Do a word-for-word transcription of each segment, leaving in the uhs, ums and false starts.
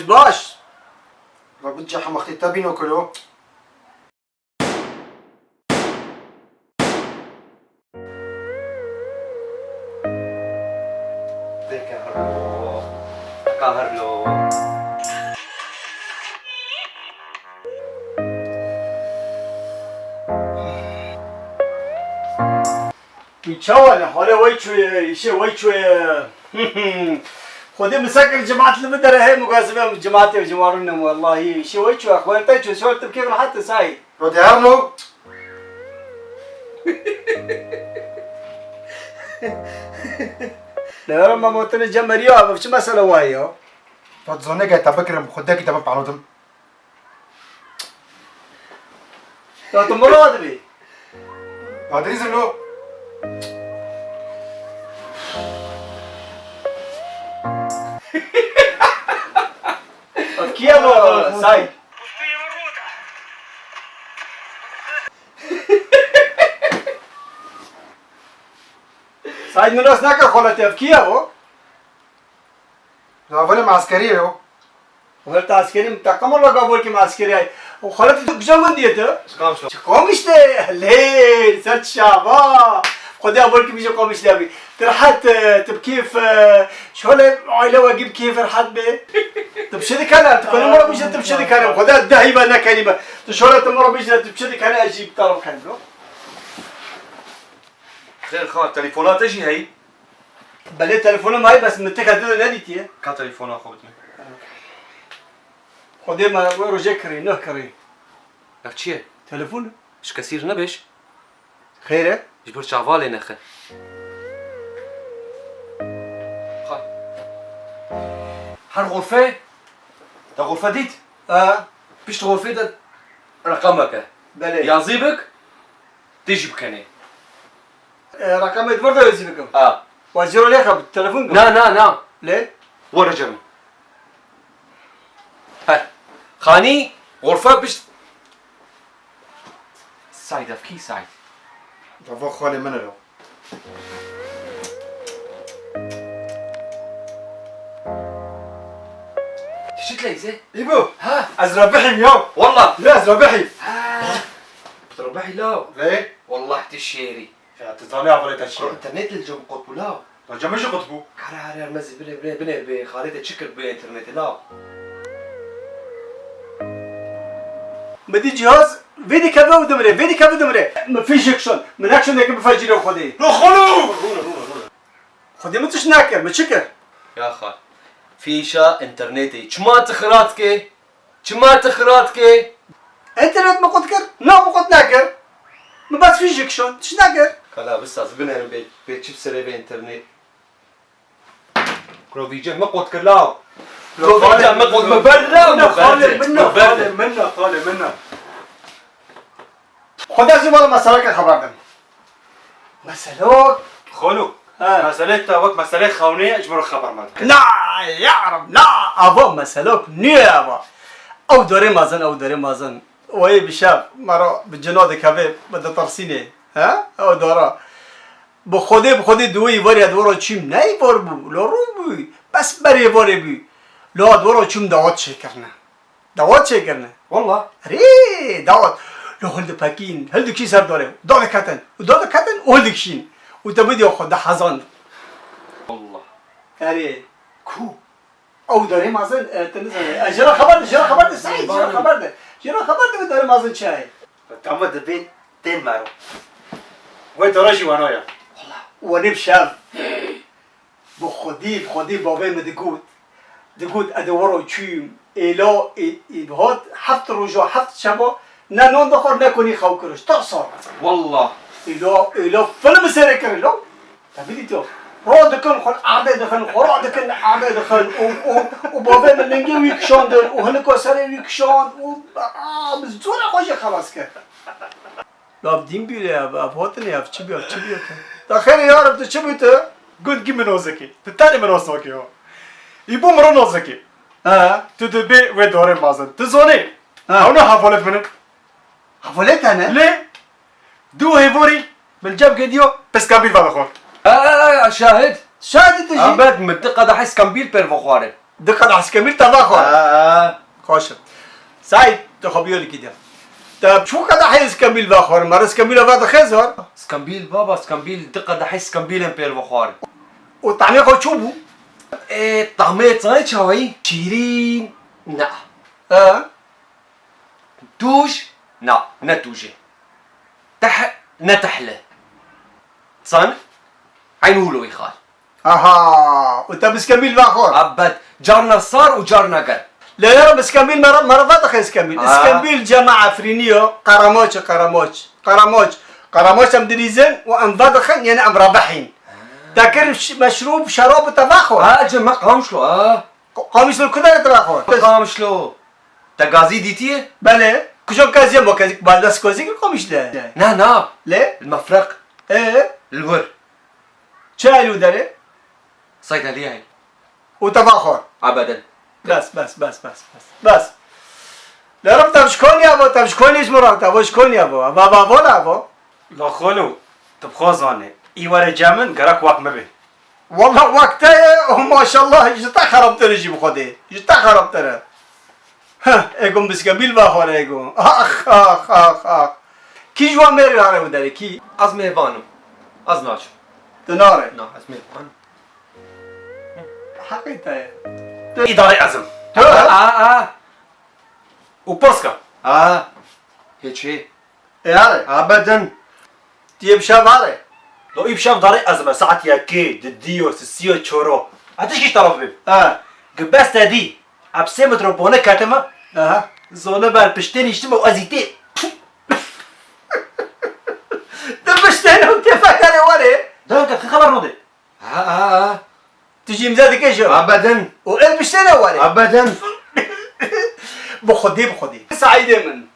Baş. Rabbi cehim wextê te bîno kilo. Dê ke herlo. Ka herlo. Wî çawa ne? Hale wey çûye, îşê wey çûye. Xwedê min sekir cemaat li min dere heye, mugazibe cemaatê ji wan rûnem wellahî. Îşê wey çûye, xwertay çûye, şor tim kêf rehat e, Saîd. Rodê Arlo. Lewra ma motine cem meriya, ev çi mesele wayî ya? Rod zone ge te bikirim, xwedekî te bipanodim. Ya tu mira dibî. Adrîzim lo. Ev kî ye bu? Say. Say, min rast nake xaletê, ev kî ye bu? Ravelê me eskerî ye yo. Xalet eskerî, min teqem Allah gavolkî me eskerî ye. O xalet tu kija gundiyê tu? Çi Qamişlo? Çi Qamişlê? Lê, ser çava. Xwedê avolkî min ji Qamişlê bî. Tu rehet, e, tu bi kêf, e, şole aile wekî bi kêf rehet be. Tu bi çi dikene? Tu konê mora bijî tu bi çi dikene? Xwedê dehî ve nekenî be. Tu şole tu mora bijî tu bi çi dikene? Ez jî bi te re bikem, lo. Xêr, xal, telefona te jî heyî? Belê, telefona me heyî, bes min teke dide nedîtiye. Ka telefona xwe bidime. Xwedê me wê rojê kirî, neh kirî. Ev çi ye? Telefon. Ji kesî re nebêj. Xêr e? Ji ber çava lê nexe. Xal. Her xurfe, te xurfe dît? Ha. Pişt xurfê de reqemek e. Belê. Yazî bik, tê jî bikenê. E, reqemê di vir de yazî bikim. Ha. Wa zero lê xebit, telefon bik. Na, na, na. Lê? Were cem. Her. Xanî, xurfe pişt. Saîd, ev kî Saîd? Bava xalê min e lo. Tu çi dileyîze? Îbo. Ha? Ez rebihîm ya. Wallah. Ya ez rebihîm. Ha. Tu rebihî law. Lê? Wallah tu şêrî. Ya tu zanî avalê te çi ye? Internet li cem qut bû law. Raca min jî qut bû. Kare here me zî binê, binê, binê, bi xalê te çi kir bi internetê law? Mi dî cihaz vê dikeve û dimire, vê dikeve dimire. Min fîşek şon, min action deke bifecîre Xwedê. Lo xalo! Rûne, rûne, rûne. Xwedê min tişt nekir, min çi kir? Ya xal. Fîşa internetê. Çima tu xira dike? Çima tu xira dike? Internet min qut kir? Na, min qut nekir. Min bes fîşek şon, tişt nekir. Kala bistaz, binerim bê, bê çi bi serê vê internet. Krovîce mi qut kir law. Krovîce mi qut, mi ber law, mi ber. Xalê min ne, xalê min ne, xalê min ne. Xwedê zî bala meseleke xeber dim. Meselok? Xalo, he. Meselê te wek meselê xewnê ye, ji min re xeber mede. Na, ya Reb, na, ava meselok niye ava. Ew dorê mezin, ew dorê mezin. Wayê bi şev, me re bi cina dikeve, bi ditirsînê. He? Ew dora. Bi Xwedê, bi Xwedê di wê êvarê di wê re çûm, ne êvar bû, lo rû bû, bes berê êvarê bû. Lo di wê re çûm dawet çêkirine. Dawet çêkirine. Wallah. Erê, dawet. Lo hil dipekîn, hil dikişîn ser dorê. Dadiketin. Û dadiketin û hil dikişîn. Û te bidî xwe dehezand. Wallah. Erê. Ku? Ew derê mezin, e, tu nizanî. E, ji re xeber de, ji re xeber de, Seîd, ji re xeber de. Ji re xeber de, derê mezin çi ye? Tamam, dibê tên mero. Wê dora jî wano ya. Wala. Wenê bi şev. Bi xwedî, bi xwedî bavê min digot. Digot, ez ê wero çûyim. Êla, ê, ê, hat heft roja, heft şeva, ne nan dixwar, ne konî xew kiriş. Tirsa. Wallah. Êla, êla film sêre kirin, lo. Te bidîtiyo. Ro dikin, xwe erdê dixin, xwe ro dikin, erdê dixin. Û, û, û bavê min lingê wî kişandin, û hinika serê wî kişand, û, a, bi zorê xwe jê xelas kir. Lav dîn bîre ev, ev hatinê ev çi bîya, çi bîya te? Da xêrê ya Reb, tu çi bû tu? Gund gî min nozikî. Tu tenê min nozikî yo. Î bû min ro nozikî. Ha. Tu dibê wê dorê mazin. Tu zonê. Ha. Ew ne hevalêt min in. Hevalê te ne? Lê du hêvorî min cem gediyo, piskambil va xwar. Ha, ha, ha, şahid. Şahid tu jî. Ahmet, min ti qada his kambil per xware. Di qedeh skembîl te vexwar. Ha, ha. Xweş e. Seîd, tu xwe bîyo likî de. Te çi qedehê skembîl vexwar? Mere skembîla ve dixê zor. Skembîl, baba, skembîl, di qedehê skembîlên pêr vexwar. Û tahmê xwe çû bû? Ê, tahmê zanî çawayî? Şîrîn, ne. He? Tûj, na, ne tûj e. Teh, ne tehle. Zan, eyn hûlo wî xal. Aha, û te bi skembîl vexwar? Ebed, carna sar û carna germ. Lê yara bi skembîl mera, mera vedixê skembîl. Ha. Skembîl cema Efrînî yo, qeremoç e, qeremoç. Qeremoç. Qeremoç em dilîzin û em vedixin, yani em rebihîn. Ha. Te kir ş-, meşrûb, şerab û te vexwar. Ha, cema Qamişlo, ha. Q-, Qamişlo ku derê te vexwar? Qamişlo. Te gazî dîtiye? Belê. Kujok gazî bo kezî, baldas kozî kir Qamişlo. Na, na. Lê? Li Mefreq. Ee? Li wir. Çi elû derê? Seydeliyayê. Û te vexwar? Ebeden. Bes, bes, bes, bes, bes. Bes. Lerim te ji Konya bo, te ji Konya ji min re, te bo ji Konya bo. Va, va, vola bo. La xalo, tu bi xwe zanî. Î were cem min, gerek wek min be. Wallah wek te ye, oh maşallah, ji te xerabtir e jî bi Xwedê. Ji te xerabtir e. Heh, êgo min bi skembîl vexwar êgo. Ax, ax, ax, ax. Kî ji wan mêrê nare û derê, kî? Ez mêvan im. Ez naçim. Tu nare? Na, ez mêvan im. Heqê te ye. Tu îdarê ez im. Tu? A, a, a. Û paska. A. Hêçê. E, are. Ebeden. Tu yê bi şev are. Do î bi şev darê ez me saet yekê, didî yo, sisî yo, çoro. Ez tişkî ji te re bibêm. Ha. Gi bes te dî. Eb sê metro bone ketime. Aha. Zone ber piştê nîştime û ez î tê. Tu piştê ne û tê fekarê warê. Dewke, xi xeber node. Ha, ha, ha. Tu jî îmze dike ji? Ebeden. Û el piştê ne were? Ebeden. Bi Xwedê, bi Xwedê. Saîdê min.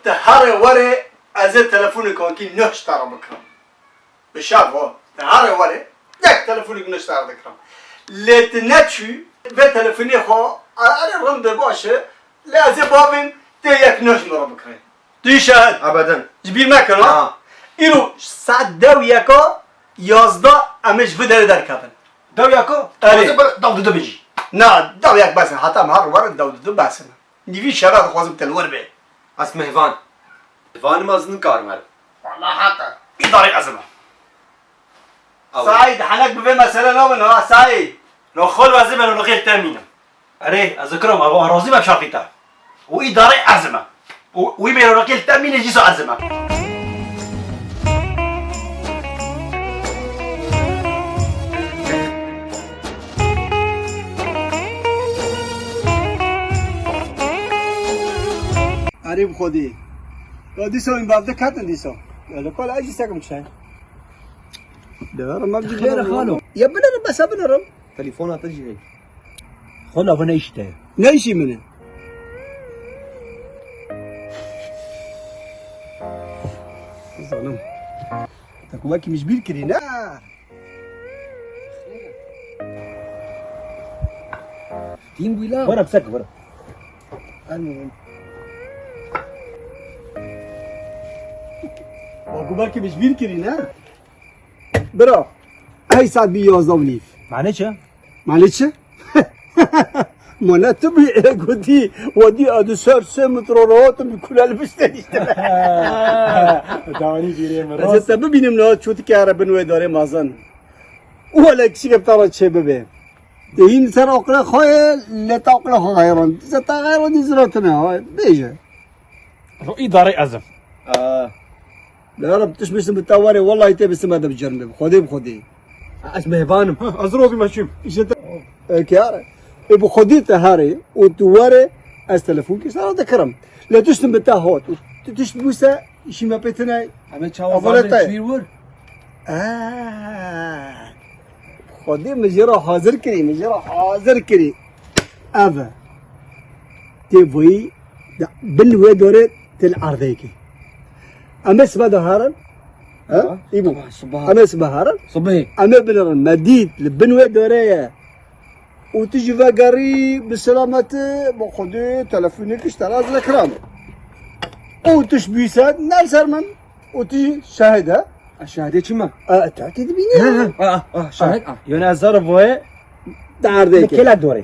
Tu here were, ez ê telefonê kankî nuh ji te re bikirim. Bi şev o. Tu here were, yek telefonê nuh ji te re dikirim. Lê tu neçû, vê telefonê xwe, erê rind e, baş e. Lê ez ê bavêm, tê yek nuh ji min re bikirê. Tu yî şahid. Ebeden. Ji bîr mekir, ha? Ha. Îro saet dew yeka, yazdeh em ê ji vê derê derkevin. Dew yeka? Erê. Dixwaze bir dew didu bêjî. Na, dew yek bes e. Heta em her werin dew didu bes e. Nîvî şeva dixwazim te li wir bê. Ez mêvan. Mêvanim ez nikarim herim. Wala hata. Îdarê ez im. Ew. Saîd, henek bi vê mesele nabin ha, Saîd. Lo xol ez ê mero li xêl te mînim. Erê, ez dikirim, ev arazî me bi şertî te. Û îdarê ez im. Û wî mêro li xêl te mîne jî sa ez im. Erê bi Xwedê. Ya dîsa wî bavde ketin dîsa. Ya li kol ez jî sekim çay. Deverim ev jî. Xêr e xalo. Ya binerim, bes e binerim. Telefona te jî heye. Xwela xwe ne îşî te ye. Ne îşî min e? Zanim. Te ku wekî min ji bîr kirî, ne? Tîm bûyla. Were, bi ser ke, were. Ermû. Wa ku belkî min ji bîr kirî, ne? Bira, ey saet bî yazdeh û nîv. Mane çi? Mane çi? Mane tu bî, e, gotî, wedî ez di ser sê metro re hatim, bi kulel bişte işte. Dawanî bîrê min. Ez ê te bibînim niha çûtike here bin wê darê mazin. Wele kişik ev tara çê bibe. Te hîn ser aqila xwe ye, lê te aqila xwe xeyran. Ze te xeyran dî ziratine, ha, bêje. Ro îdarê ez im. Aa. Ya Rab, tişt biştim bi te were, wellahî tê bi sima de bi cerm be, bi Xwedê, bi Xwedê. Ez mêvan im. Ha, ez rozî me çûm. Îşte te, e, kare. E, bi Xwedê te here û tu were, ez telefon kir, sana dikirim. Lê tiştim bi te hat. Û tu tişt bûse, îşî me pê tine. Em ê çawa Abone zarê te. Çîr wir? Aa. Xwedê min jê re hazir kirî, min jê re hazir kirî. Ev e. Tê vî de bin wê dorê tê li erdekê. Em ê sibe de herin. He? Sibe? Îbû. Sibe, sibe. Em ê sibe herin. Sibê. Em ê binirin. Me dît li bin wê dorê ye. Û tu jî vegerî bi selametî, bi Xwedê telefonê kişt te re ez lekiram. Û tu ji bî sed ne li ser min. Û tu jî şahid e. A, şahidê çi me? A, tu tê dibînî. Ha, ha, a, a, a, şahid, a. Yone ez zar voye. Derdê ke. Kêlek dorê.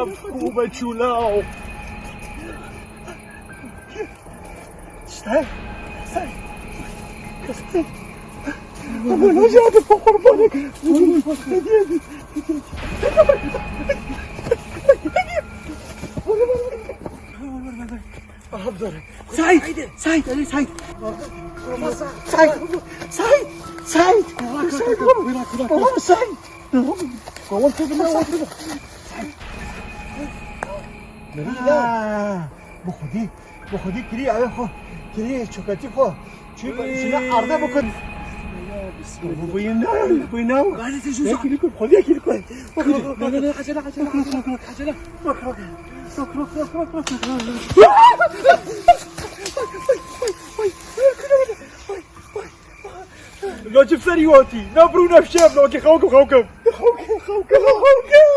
Ev kû be çûla. Sen, sen, sen. Ama ne yaptı, kurbanek? Aha, dur. Said, Said, Ali Said. Said, Said, Said. Said, Said. Said. Kowal tu bile, kowal tu bile. Nereye lan? Ha, bu xwedî, bu xwedî kirî, ew xwe, kirî, çoketî xwe. Çi şuna arda bikun. Bu, bu yine, bu yine. Gayret et, Jûza. Kirî kun, xwedî kirî kun. Ne, ne, ne, acele, acele, acele, acele. Bak, bak, bak, bak, bak, bak. Lacim serî watî. Na birû nefşe, lacî xewkim, xewkim. Xewkim, xewkim, xewkim.